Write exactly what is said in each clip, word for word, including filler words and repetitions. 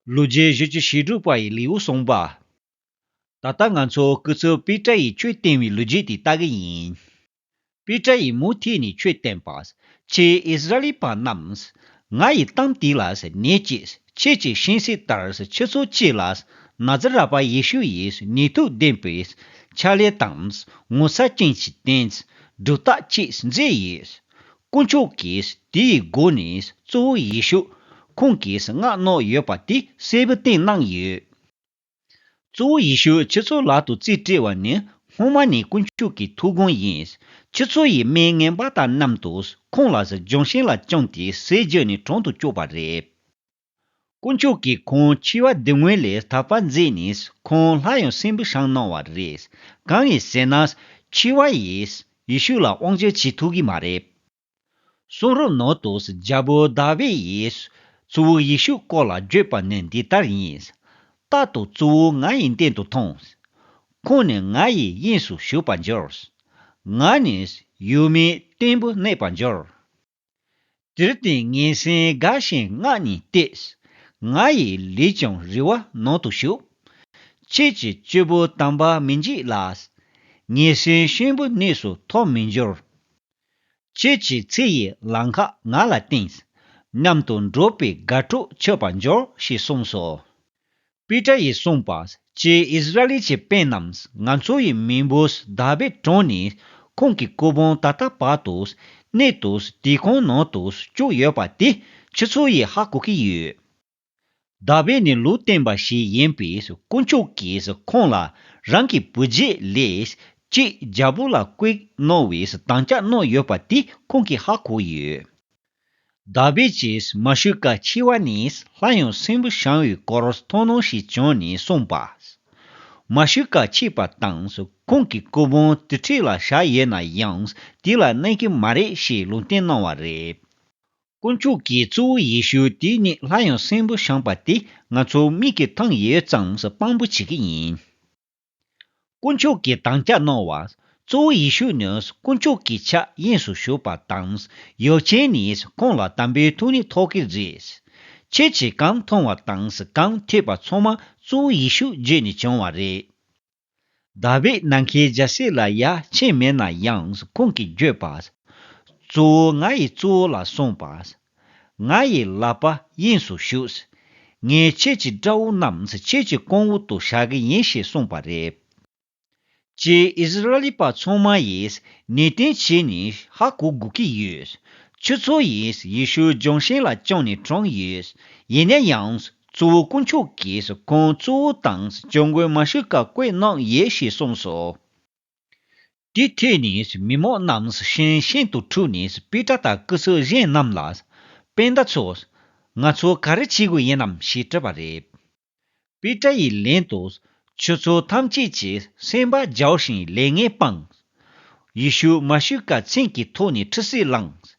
ལོ་རྒྱུས་བཞི་བཅུ་ཞེ་དྲུག་པ་ཡི་ལེའུ་གསུངས་པ། ད་ལྟ་ང་ཚོ་སྐུ་ཚབ་པེ་ཏྲ་ཡིས་ཆོས་བསྟན་པའི་ལོ་རྒྱུས་དེ་ལྟ་གི་ཡིན། པེ་ཏྲ་ཡིས་མུ་མཐུད་ནས་ཆོས་བསྟན་པ། ཁྱེད་ཨིསི་ར་ཨེལ་པ་རྣམས། ང་ཡི་གཏམ་དེ་ལ་ཉན་ཅིག་ཁྱེད་ཀྱིས་ཤེས་གསལ་ལྟར་ཆུ་ཚོད་གཅིག་ལ་ན་ཛི་ར་པ་ཡེ་ཤུ་ཡིས་ནུས་མཐུ་ལྡན་པའི་ཕྱག་ལས་དང་ངོ་མཚར་ཅན་གྱི་རྟེན་སྒྲུབ་རྟགས་ཅིག་མཛད་ཡོད། དཀོན་མཆོག་གིས་དེའི་སྒོ་ནས་གཙོ་བོ་ཡེ་ཤུ་ཁོང་གིས་མངགས་གནང་ཡོད་པ་དེ་གསལ་པོ་བསྟན་གནང་ཡོད། གཙོ་བོ་ཡེ་ཤུ་ཆུ་ཚོད་ལག་ཏུ་རྩིས་སྤྲད་པ་ནི་སྔོན་མ་ནས་དཀོན་མཆོག་གི་ཐུགས་དགོངས་ཡིན། ཆུ་ཚོད་ཡི་མི་ངན་པ་དང་མཉམ་དུ་ཁོང་ལ་ལྗོན་ཤིང་ལ་བཅོམ་སྟེ་ཟས་བརྗོད་ནས་གྲོང་དུ་བསྐྱོད་པ་རེད། དཀོན་མཆོག་གིས་ཁོང་འཆི་བ་སྡུག་བསྔལ་ལས་ཐར་པ་མཛད་ནས་ཁོང་སླར་ཡང་གསོན་པོ་བཞེངས་གནང་བ་རེད། གང་ཡིན་ཟེར་ན། འཆི་བ་ཡིས་ཡེ་ཤུ་ལ་དབང་སྒྱུར་བྱེད་ཐུབ་ཀྱི་མ་རེད། གསུང་རབ་ནང་དུ་རྒྱལ་པོ་དཱ་བིད་ཡིས་གཙོ་བོ་ཡེ་ཤུ་སྐོར་ལ་བརྗོད་པ་ནི་འདི་ལྟར་ཡིན། རྟག་ཏུ་གཙོ་བོ་ང་ཡི་མདུན་དུ་ཐོངས། ཁོང་ནི་ང་ཡི་དབྱིངས་སུ་ཞུགས་པར་འགྱུར། ང་ནི་ཡུལ་མིའི་སྟེགས་བུ་གནས་པར་འགྱུར། དེར་བརྟེན་ངའི་སེམས་དགའ་ཞིང་སྔགས་ནི་བཏུད། ང་ཡི་ལུས་ཀྱང་རེ་བ་ནང་དུ་ཞུགས། ཁྱེད་ཀྱི་སྐྱེས་བུ་དམ་པ་མི་མཇེད་ལ། ངའི་སེམས་གཤིན་པོའི་གནས་སུ་ཐོབ་མི་འགྱུར། ཁྱེད་ཀྱི་ཚེ་ཡི་ལམ་ཁ་ང་ལ་བསྟན། མཉམ་དུ་འགྲོགས་པའི་དགའ་སྤྲོ་མཆོད་པར་འགྱུར་ཞེས་གསུངས་སོ། པེ་ཏྲ་ཡིས་གསུངས་པ། ཀྱེ་ཨིསི་ར་ཨེལ་གྱི་དཔོན་རྣམས། ང་ཚོ་ཡི་མེས་པོ་དཱ་བིད་གྲོངས་ནས་ཁོང་གི་སྐུ་ཕུང་ད་ལྟ་བར་དུ་གནས་དུ་དེ་ཁོང་ནང་དུ་བཅུག་ཡོད་པ་དེ་ཁྱེད་ཚོ་ཡིས་ཧ་གོ་གི་ཡོད། དཱ་བིད་ནི་ལུང་བསྟན་པ་ཞིག་ཡིན་པས་དཀོན་མཆོག་གིས་ཁོང་ལ་རང་གི་བུ་རྒྱུད་ལས་གཅིག་རྒྱལ་པོ་ལ་བསྐོས་གནང་བའི་དམ་བཅའ་གནང་ཡོད་པ་དེ་ཁོང་གིས་ཧ་གོ་ཡོད། དཱ་བིད་ཀྱིས་མ་ཤི་ཀ་འཆི་བ་ནས་སླར་ཡང་གསོན་པོ་བྱུང་བའི་སྐོར་མཐོང་སྣང་ཞིག་བྱུང་ནས་གསུངས་པ། མ་ཤི་ཀ་འཆི་བ་དང་ཁོང་གི་སྐུ་ཕུང་དེ་འཕྲལ་ལ་བཞག་ཡོད་ན་ཡང་དེ་ལ་གནས་ཀྱི་མ་རེད་ཞེས་ལུང་བསྟན་གནང་བ་རེད། དཀོན་མཆོག་གིས་གཙོ་བོ་ཡེ་ཤུ་དེ་ནས་སླར་ཡང་གསོན་པོ་བྱུང་བ་དེ་ང་ཚོ་མིག་གིས་མཐོང་ཡོད་ཙང་དཔང་པོ་བྱེད་ཀྱི་ཡིན། དཀོན་མཆོག་གིས་དམ་བཅའ་གནང་བ། གཙོ་བོ་ཡེ་ཤུ་ནི་དཀོན་མཆོག་གི་ཕྱག་གཡས་སུ་བཞུགས་པ་དང་། ཡབ་ཆེན་ནས་ཁོང་ལ་དམ་པའི་ཐུགས་ཉིད་ཐོབ་ཀྱི་རེད། ཁྱེད་ཀྱིས་གང་མཐོང་བ་དང་གང་ཐོས་པ་ཚང་མ་གཙོ་བོ་ཡེ་ཤུ་བརྒྱུད་ནས་བྱུང་བ་རེད། དཱ་བིད་ནམ་མཁའི་རྒྱལ་སྲིད་ལ་ཡར་ཕྱིན་མེད་ན་ཡང་ཁོང་གིས་བརྗོད་པ། གཙོ་བོ་ང་ཡི་གཙོ་བོ་ལ་གསུངས་པ། ང་ཡི་ལག་པ་གཡས་སུ་བཞུགས། ངས་ཁྱེད་ཀྱི་དགྲ་བོ་རྣམས་ཁྱེད་ཀྱི་གོང་འོག་ཏུ་བཞག་གི་ཡིན་ཞེས་གསུངས་པ་རེད། ཀྱེ་ཨིསི་ར་ཨེལ་པ་ཚང་མ་ཡིས་ནན་ཏན་བྱས་ནས་ཧ་གོ་དགོས་ཀྱི་ཡོད། ཁྱེད་ཚོ་ཡིས་ཡེ་ཤུ་ལྗོན་ཤིང་ལ་བཅངས་ནས་གྲོངས་ཡོད། ཡིན་ན་ཡང་གཙོ་བོ་དཀོན་མཆོག་གིས་ཁོང་གཙོ་བོ་དང་སྐྱབས་མགོན་མ་ཤི་ཀ་བསྐོས་གནང་ཡོད་ཞེས་གསུངས་སོ། དེ་ཐོས་ནས་མི་མང་རྣམས་ཤིང་ཤིང་དུ་འཁྲུགས་ནས་པེ་ཏྲ་དང་སྐུ་ཚབ་གཞན་རྣམས་ལ། སྤུན་ཟླ་ཚོ། ང་ཚོ་ག་རེ་བྱེད་དགོས་ཡིན་ནམ་ཞེས་དྲིས་པ་རེད། པེ་ཏྲ་ཡིས་ལན་དུ། ཁྱོད་ཚོ་ཐམས་ཅད་ཀྱིས་སེམས་པ་རྒྱགས་ཤིང་ལས་ངན་སྤངས། ཡེ་ཤུ་མ་ཤི་ཀ་མཚན་གྱི་ཐོག་ནས་ཁྲི་སིལ་བླངས།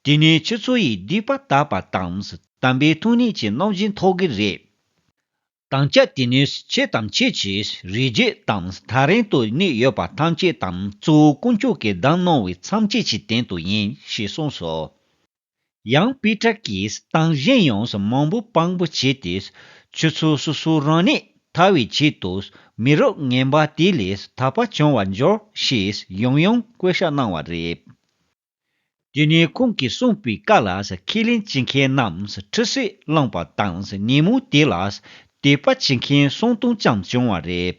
དེ་ནས་ཁྱོད་ཚོ་ཡིས་སྡིག་པ་དག་པ་དང་དམ་པའི་ཐུགས་ཉིད་ཀྱི་རྣམ་བཞིན་ཐོབ་ཀྱི་རེད། དམ་བཅའ་དེ་ནི་ཁྱེད་དང་ཁྱེད་ཀྱི་རིགས་རྒྱུད་དང་ཐག་རིང་དུ་གནས་ཡོད་པ་ཐམས་ཅད་དང་གཙོ་བོ་དཀོན་མཆོག་གིས་བདམས་གནང་བའི་ཚབ་བྱེད་ཀྱི་དོན་དུ་ཡིན་ཞེས་གསུངས་སོ། ཡང་པེ་ཏྲ་གིས་གཏམ་གཞན་ཡང་མང་པོ་དཔང་པོ་བྱས་ཏེ། ཁྱོད་ཚོ་སོ་སོ་རང་ཉིད་ཐར་བའི་ཆེད་དུ་མི་རབས་ངན་པ་དེ་ལས་ཐར་པ་བྱུང་བར་འགྱུར་ཞེས་ཡང་ཡང་བཀོད་ཤག་གནང་བ་རེད། དེ་ནས་ཁོང་གིས་གསུངས་པའི་བཀའ་ལ་ཁས་ལེན་བྱེད་མཁན་རྣམས་ཁྲི་སིལ་བླངས་པ་དང་ཉིན་མོ་དེ་ལ་དད་པ་བྱེད་མཁན་སུམ་སྟོང་ཙམ་བྱུང་བ་རེད།